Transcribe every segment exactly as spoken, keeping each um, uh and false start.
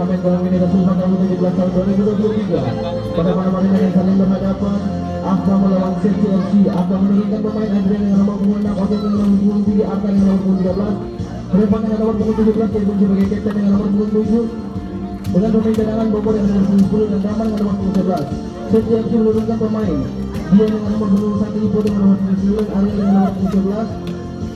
Pemain dalam ini adalah Sulfata U tujuh belas tahun dua ribu dua puluh tiga. Pada malam hari ini akan saling berhadapan, Afma melawan Safety F C. Afma menurunkan pemain Adrian dengan nomor punggung enam, Oden dengan nomor punggung tiga, Arta dengan nomor punggung tiga belas, Revan dengan nomor punggung tujuh belas, Kevin sebagai kapten dengan nomor punggung tujuh, dengan pemain cadangan Bobo dengan nomor punggung sepuluh dan Rahman dengan nomor punggung sebelas. Safety F C menurunkan pemain, Dion dengan nomor punggung satu, Ipo dengan nomor punggung sembilan, Ariel dengan nomor punggung sebelas,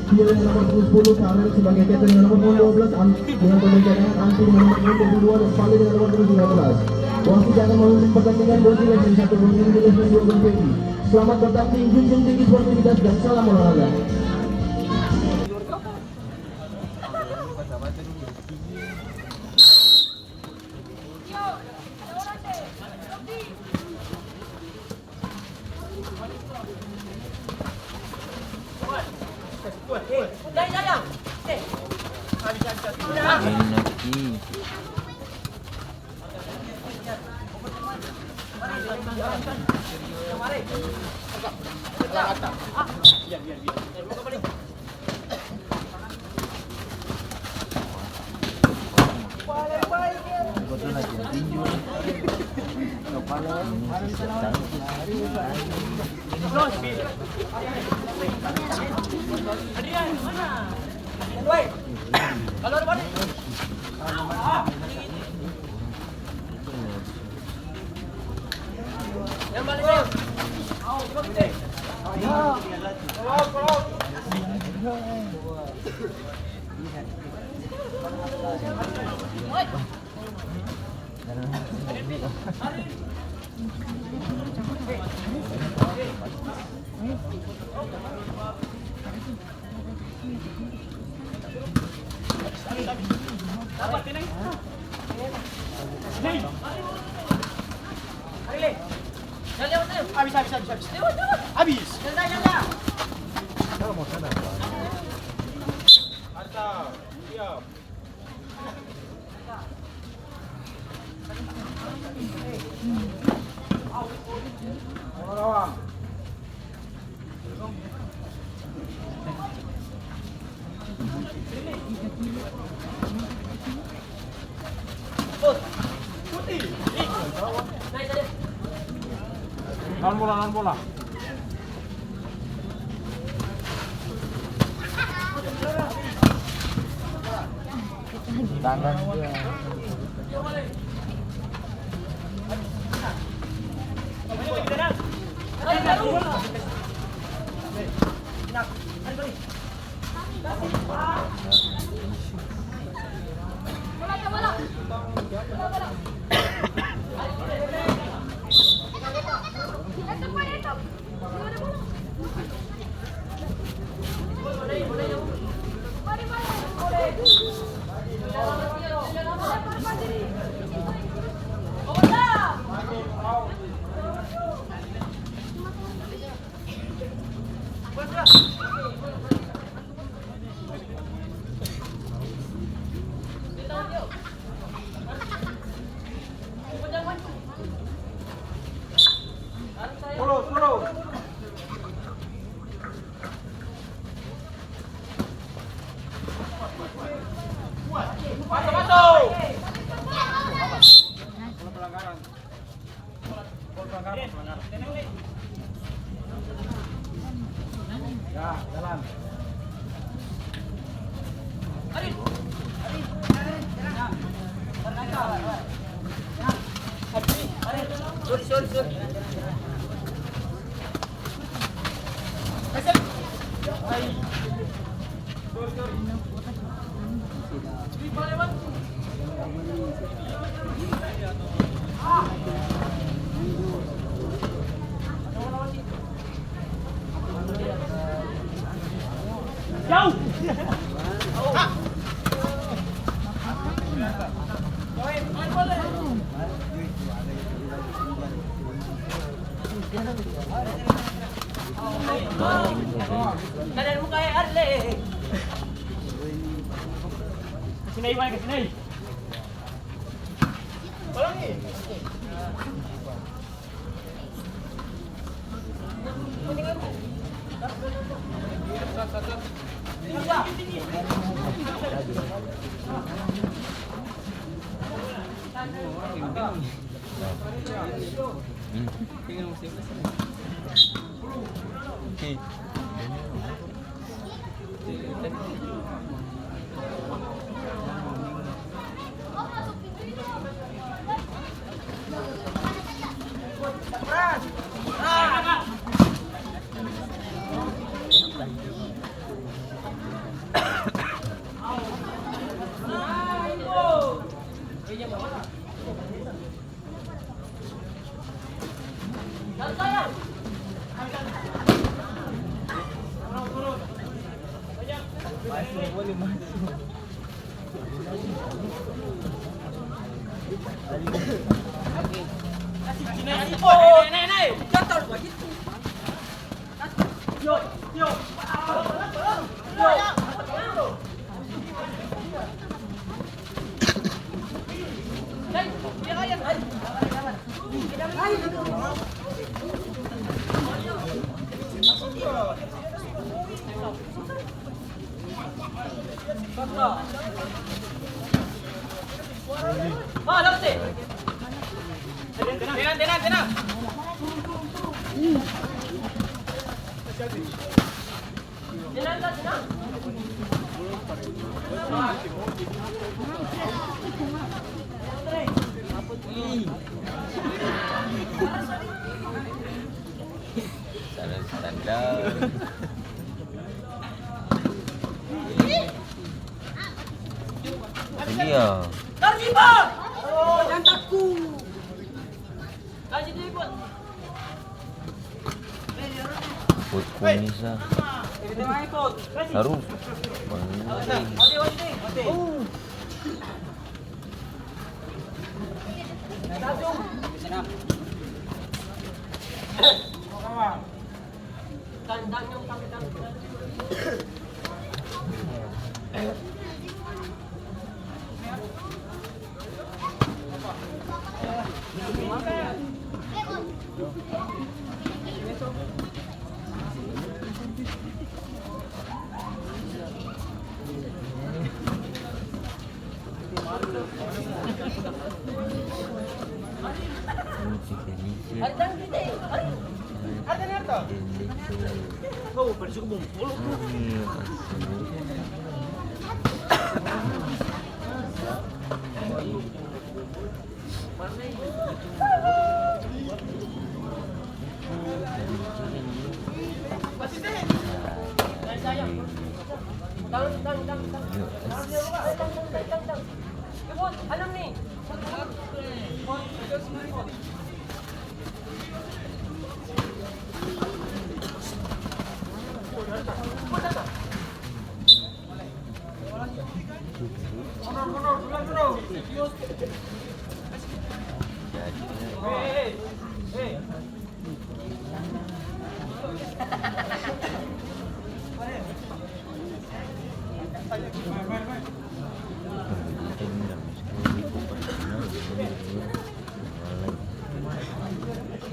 Tio dengan nomor punggung sepuluh, Farel sebagai kapten dengan nomor punggung dua belas, Am-, dengan pemain cadangan Anti dengan nomor punggung dua puluh dua dan Fali dengan nomor punggung sembilan belas. Wasit yang akan memimpin pertandingan, Bosi Lesson satu, Bosi Lesson dua, Bang Feby. Selamat bertanding, junjung tinggi sportivitas dan salam olahraga. Abis, abis, abis, abis. Abis. Mantap. Siap. Lawan bola, lawan bola. Tangan dia. Tenang, tenang, tenang. Salah standar. Itu dia. Jangan takut. Ikut kumis ah. Harus.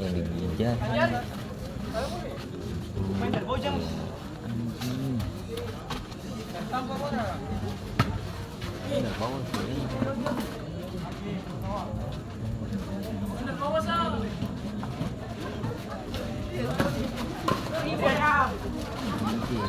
Yang di ginjal. Anjing.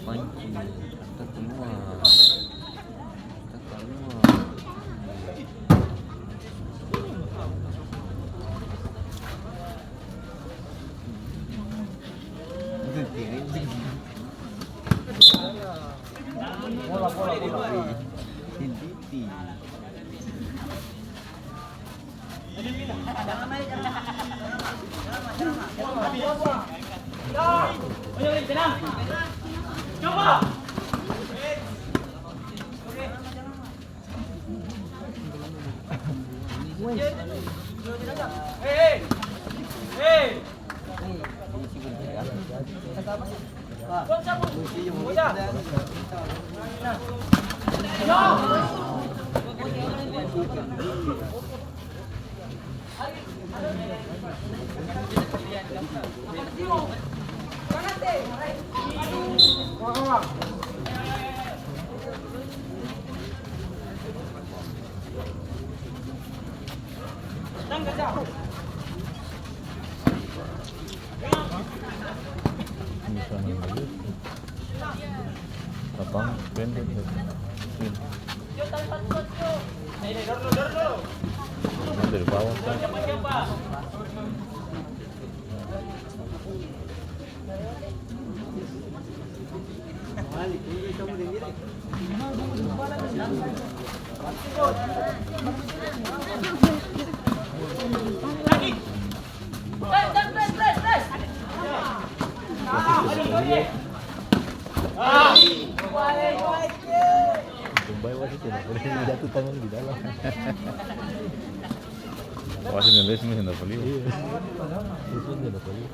Panci, kita keluar. Kita keluar. Lapang pendek ya. Ini. Ini dari bawah kan. Untung bae wasit tidak boleh jatuh tangan di dalam. Wasit yang resmi tidak boleh. Iya. Resmi tidak boleh.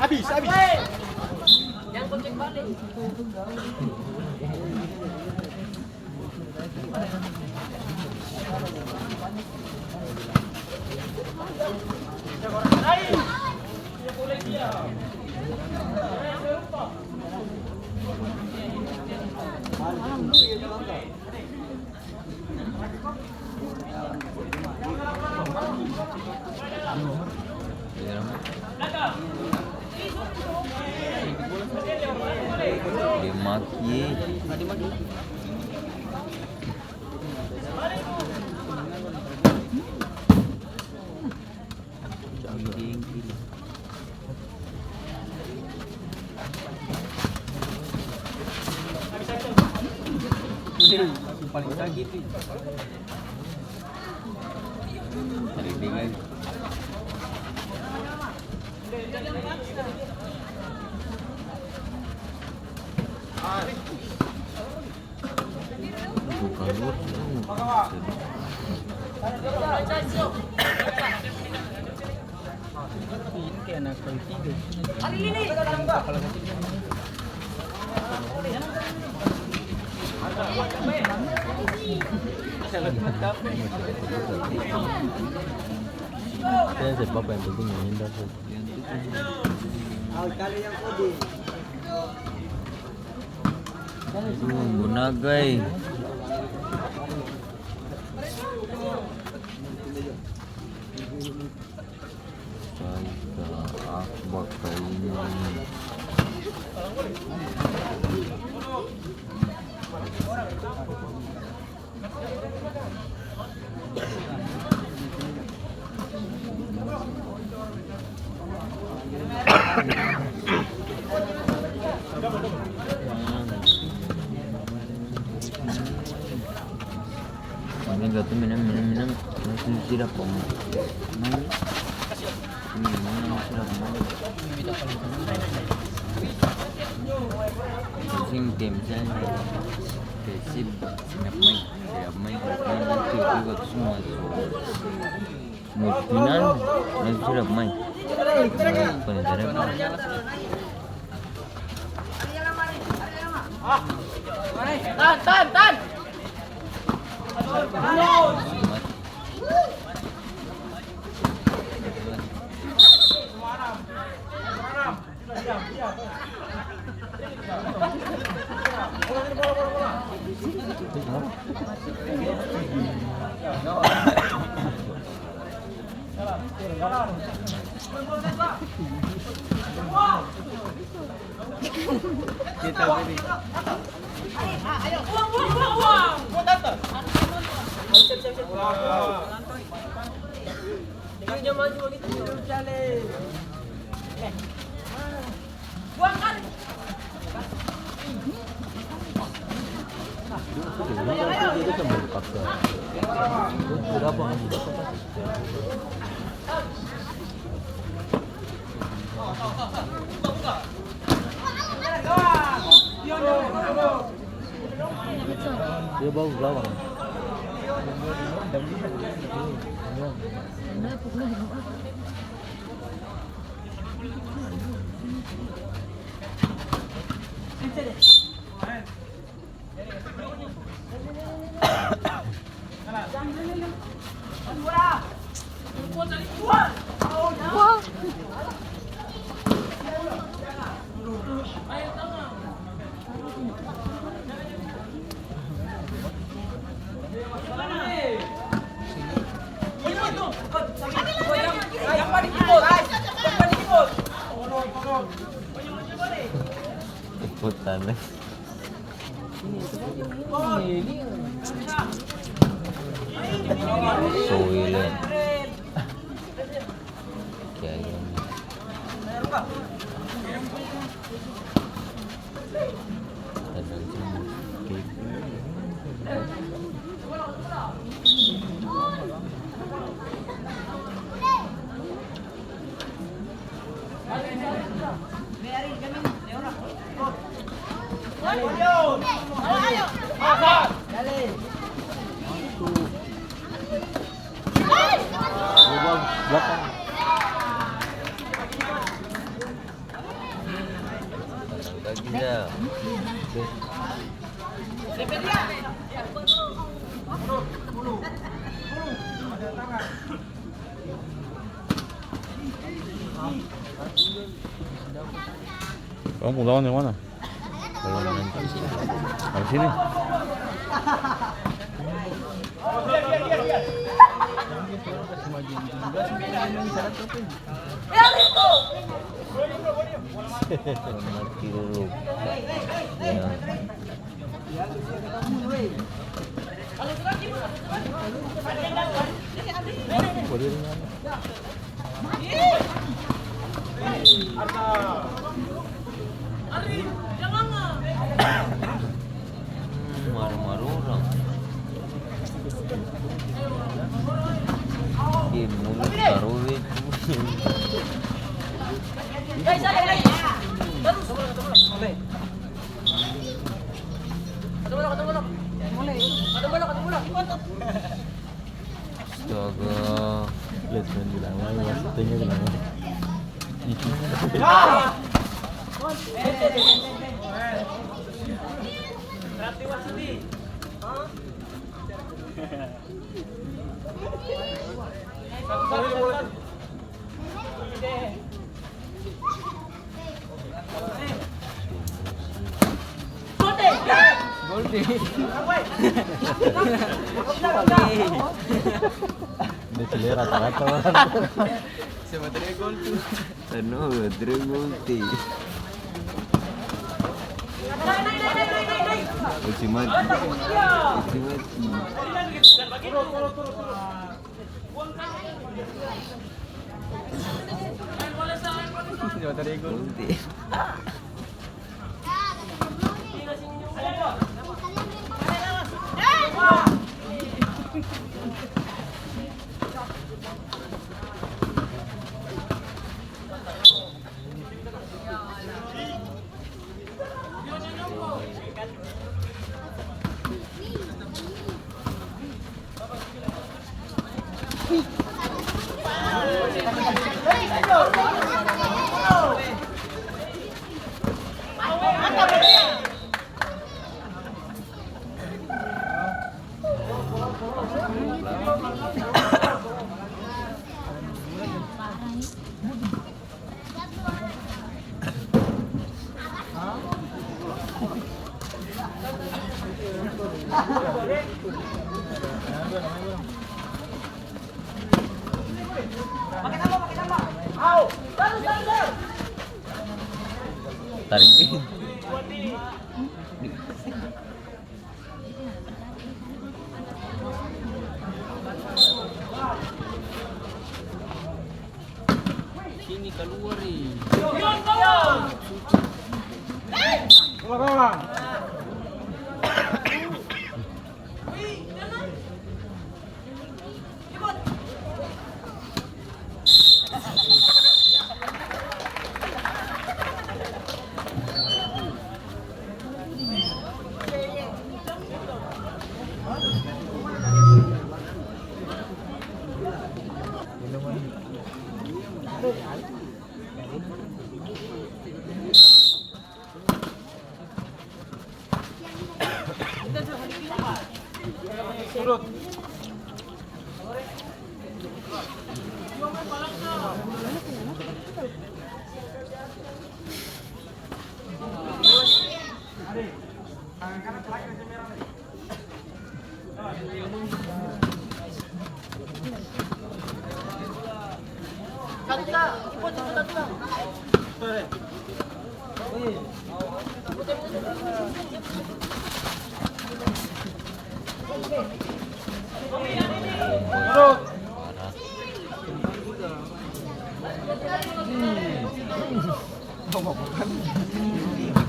Abis, abis. Dia maki. Paling sakit. Saya sebab yang penting menghindar saja. Aduh, Bunagai. Sai ka akbar ka ini. Ini gak tuh minum, minum, minum. Masih tidak, Om. Nah. Sing tim, misalnya, Persib, Sinap main, Sinap main, Sinap main, nanti juga semua su-, mau final, nanti sudah main. Bukan negara. Tan, tan, tan. Dia bagus lawan. Ikutan. Soe le. Oke, ayo. Tenang, tenang. Oke. Belakang. Kamu pung lawan yang mana? Kalau nanti di sini. Habis ini? Mati dulu. Ya. Hmm, marah-marah orang. Di mulut karuwe tu. Astaga. Lihat main bilang lain, wasitnya bilang lain. Gol deh. Ini selera rata-rata, Bang. Siapa tadi gol tuh? Anu, Dre Multi. Ultimate. Ultimate. Siapa tadi gol? Multi. Tarik. Sini kaluar, eh.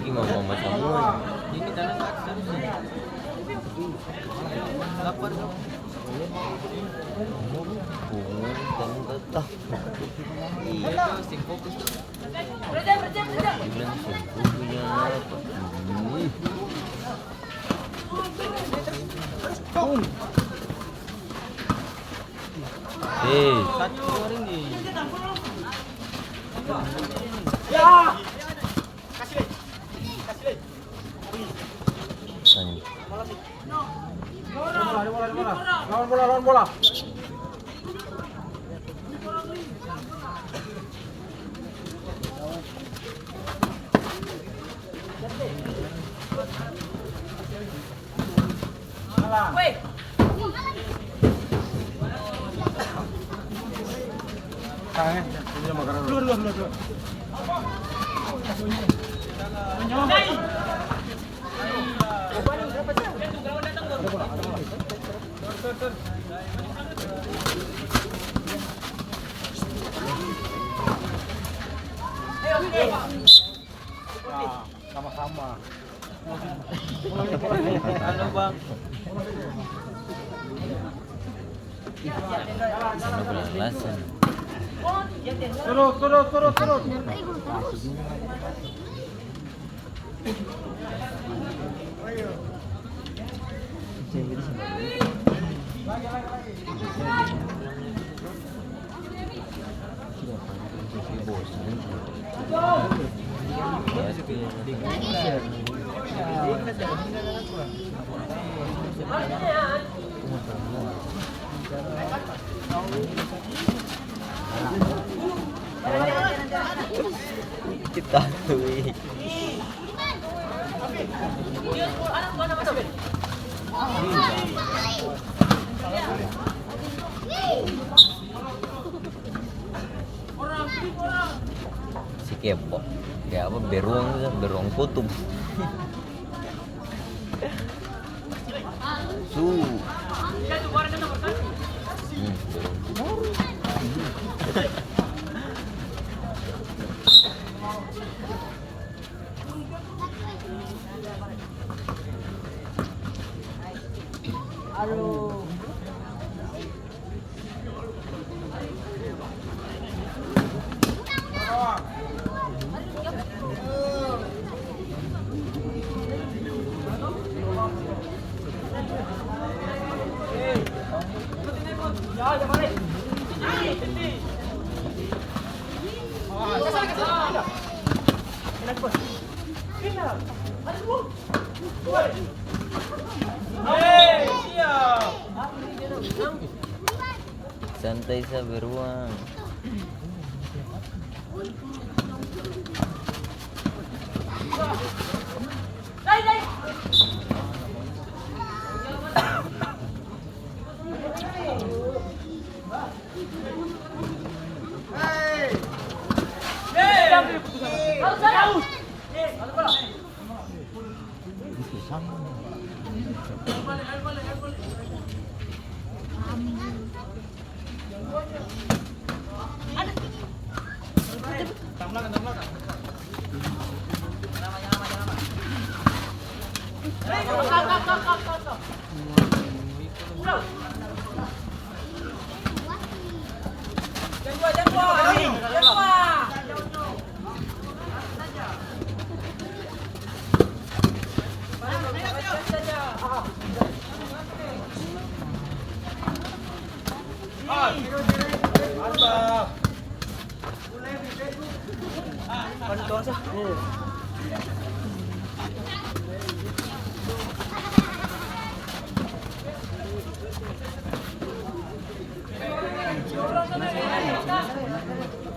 Ini mama-mama samua. Lapar. Bunga dan tetap. Iya. Bilang sungguhnya apa? Hmm. Eh. Sani. Lawan bola, lawan bola. Sama-sama. Halo, Bang. Terus, terus, terus, terus. Kita tuh. Si kepo. Kaya apa, beruang tu, beruang kutub. Su. Hmm, beruang kutub. Santai sa, beruang.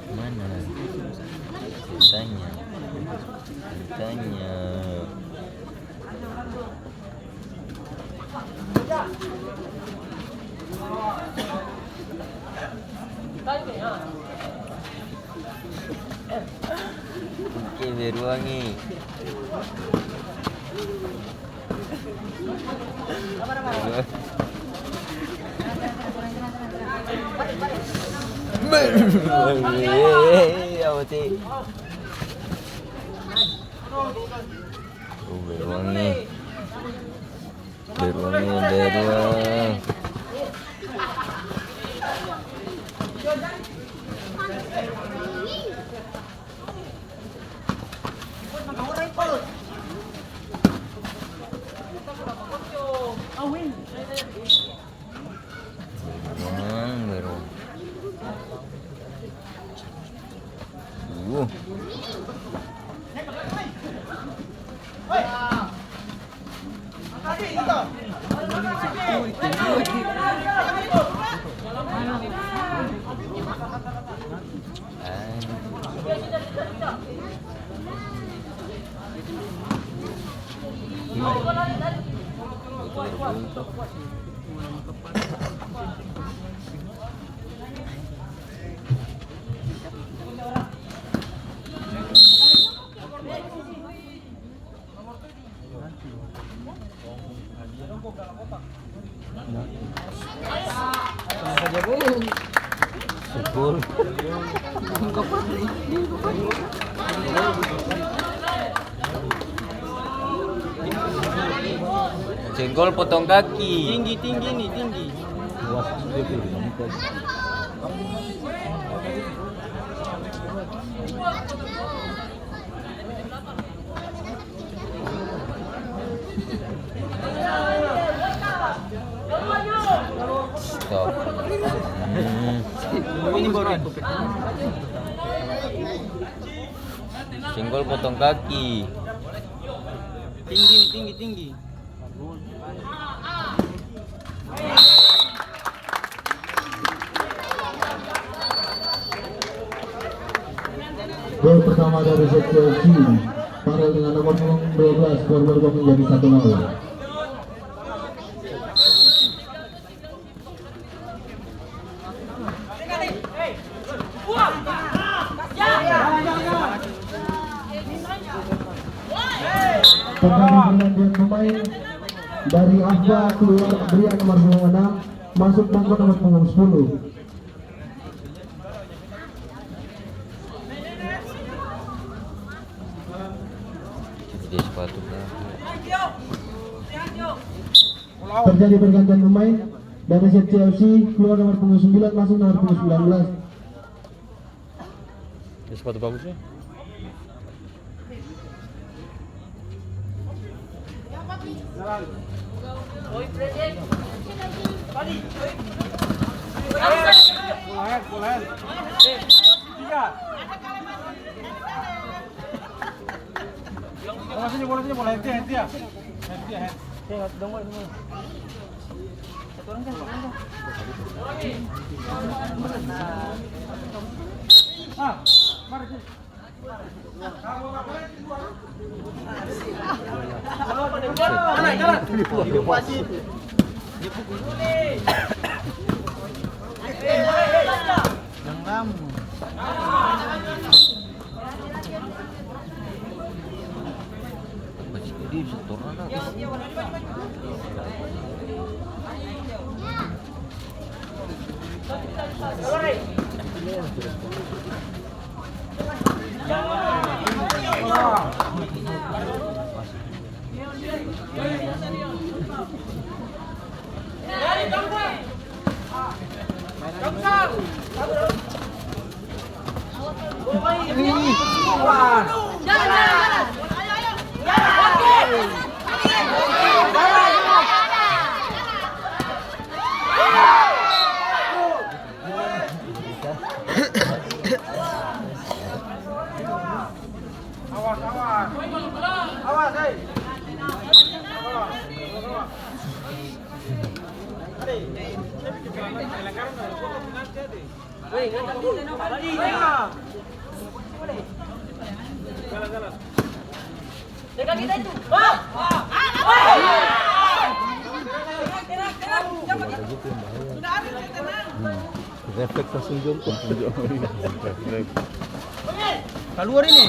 Mana? Tanya. Tanya. Oke, beruang e. Beruang. Apa sih? Oh, beruang nih. Beruang nih, beruang. Beruang, beruang. Uh. Senggol potong kaki. Tinggi, tinggi ni, tinggi. Stop. Hmm. Ini baru. Senggol potong kaki. Tinggi, tinggi, tinggi. Gol pertama dari Sektor C, Farel dengan nomor punggung dua belas, skor berubah menjadi satu nol. Terjadi pergantian pemain, dari Afda keluar Brian nomor punggung enam, masuk Bongko nomor punggung sepuluh. Dia sepatu berapa? Terjadi pergantian pemain, dari Z C F C keluar nomor punggung sembilan, masuk nomor punggung sembilan belas. Ini sepatu bagus nih. Bola air, bola air. Tiga. Bola sini, bola sini, bola air dia, air dia. Air dia, air. Yang lama. Awas, awas. Awas, hei. Jalan, jalan. Refleks langsung jongkok. Refleks. Kaluar ini.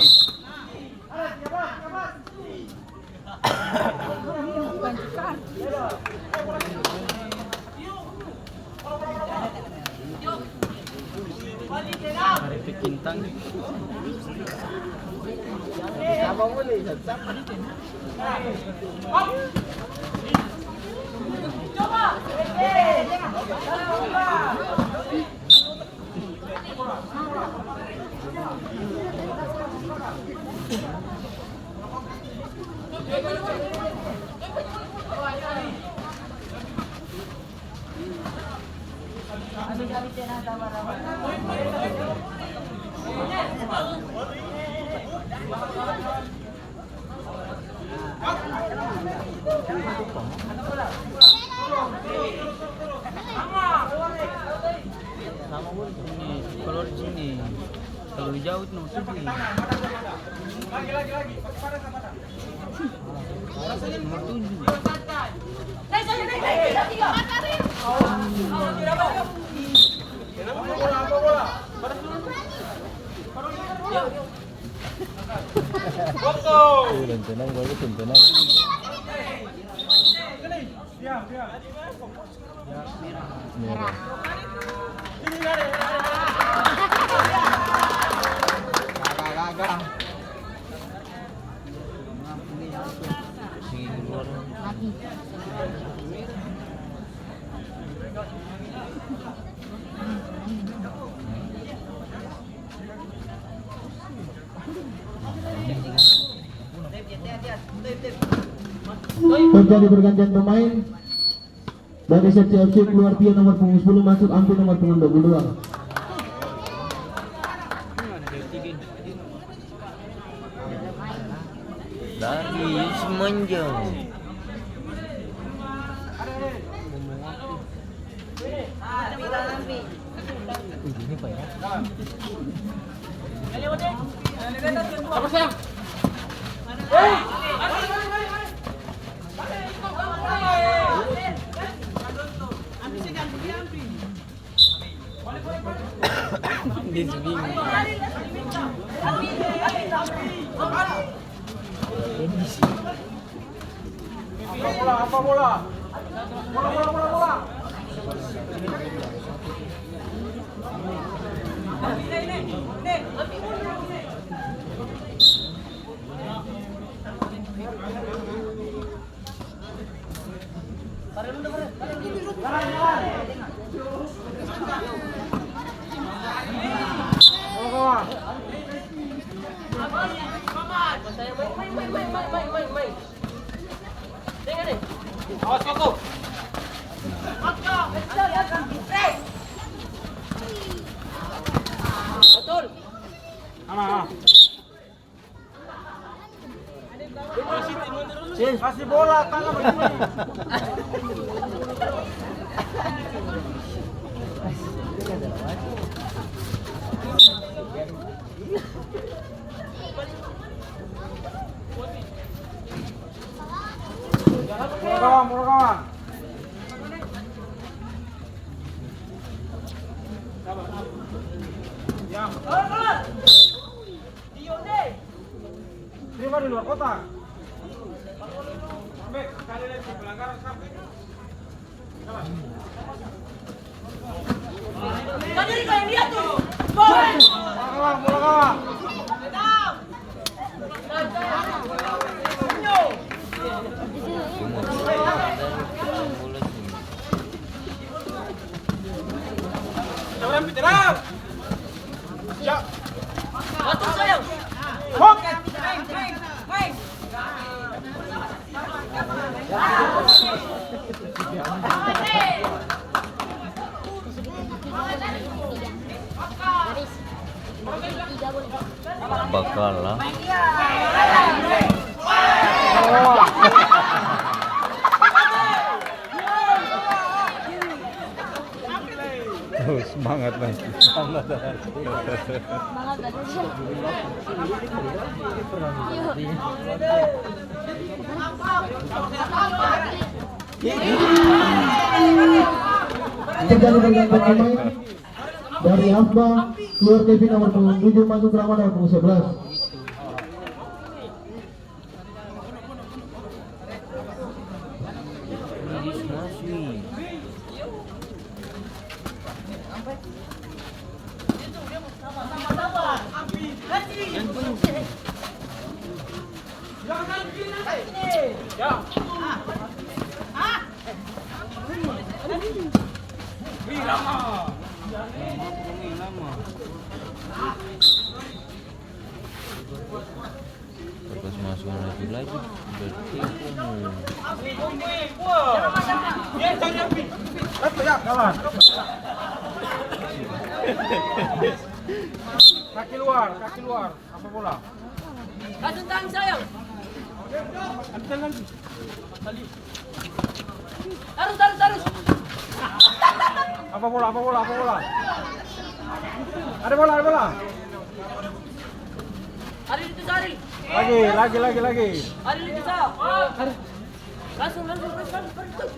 Sini, kalau di sini, kalau di jauh itu nomor tujuh. Nomor tujuh. Tenang, bagus, tenang. Merah. Terjadi pergantian pemain. Dari seksi F C keluar Tio nomor punggung sepuluh, masuk Ampi nomor punggung dua puluh dua. Dari semenjang. Apa bola, apa bola? Bola, bola, bola, bola. Betul. Aman, aman. Kasih bola, tangan begini. Bola kawan, bola kawan. Ya. Terima di luar kotak. Bakal lah. Tuh, semangat lagi. Semangat lagi. Semangat lagi. Yuk. Terjadi pergantian pemain dari Hamba, keluar Kevin nomor punggung tujuh, masuk Rama nomor punggung sebelas. Pas masuk lagi-lagi, berarti kaki luar, kaki luar. Apa bola? Kasih tangan, sayang. Ambil tangan. Tarus, tarus, tarus. Apa bola, apa bola, apa bola? Ada bola, ada bola. Ada di Tusari. Lagi, lagi, lagi, lagi. Ada di Tusari. Langsung, langsung, langsung, langsung.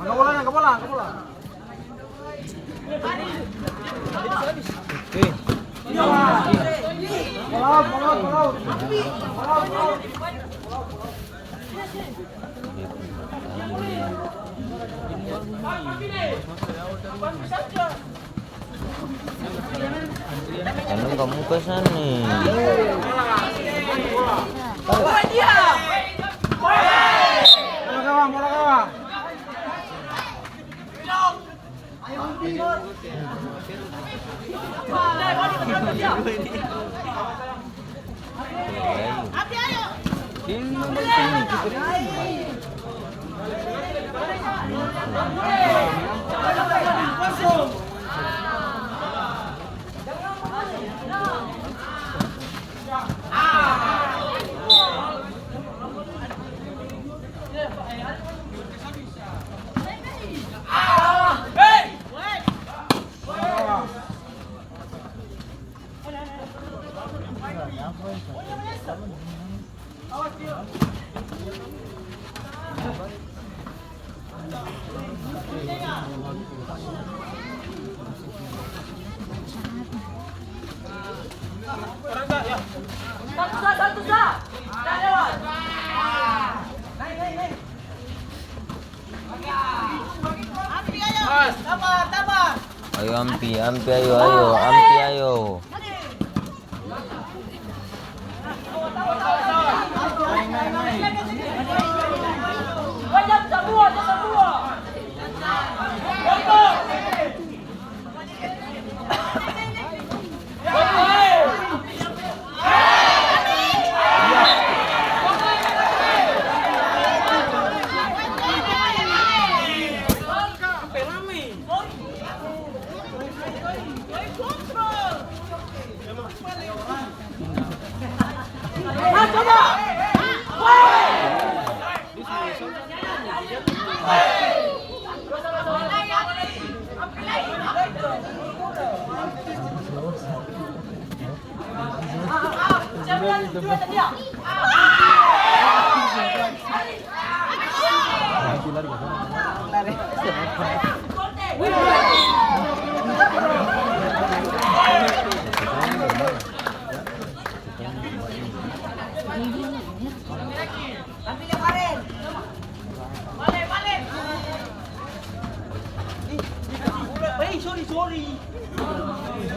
Angka bola, angka bola, angka bola. Oke. Bola out, bola out, bola out. Bola out, bola out. Kandung kamuka sana. Bola gawang, bola gawang. Ayo, Ampi, Ampi, ayo, ayo, Ampi, ayo.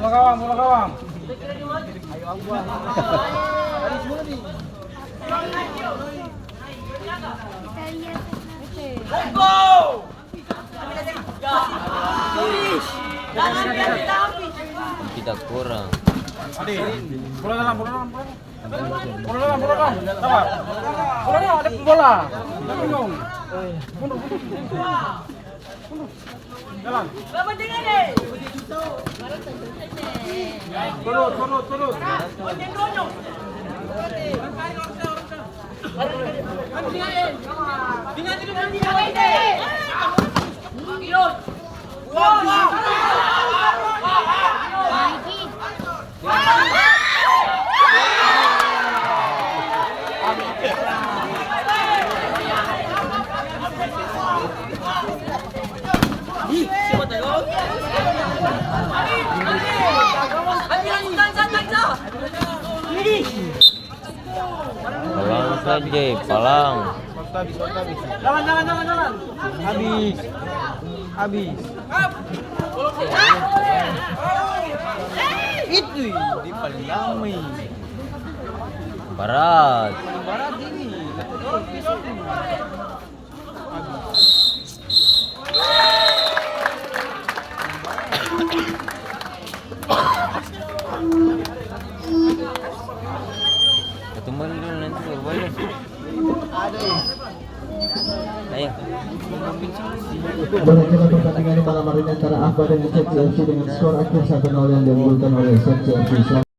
Bola gawang, bola gawang. Kita kurang. Ade, bola dalam, bola dalam, bola dalam. Bola dalam, bola dalam. Sabar. Bola dalam, ada bola. Jangan bingung. Mundur, mundur. Mundur. Jalan. Turun, turun, turun. Palang saja, palang. Jalan, jalan, jalan, jalan. Habis. Habis. Itu di paling lama ini. Barat. Paling barat ini. Katumbali dulu, nanti baru bale. Ayo. Berakhirlah pertandingan malam hari ini antara Ahba dengan Safety F C dengan skor akhir satu nol yang diunggulkan oleh Safety F C.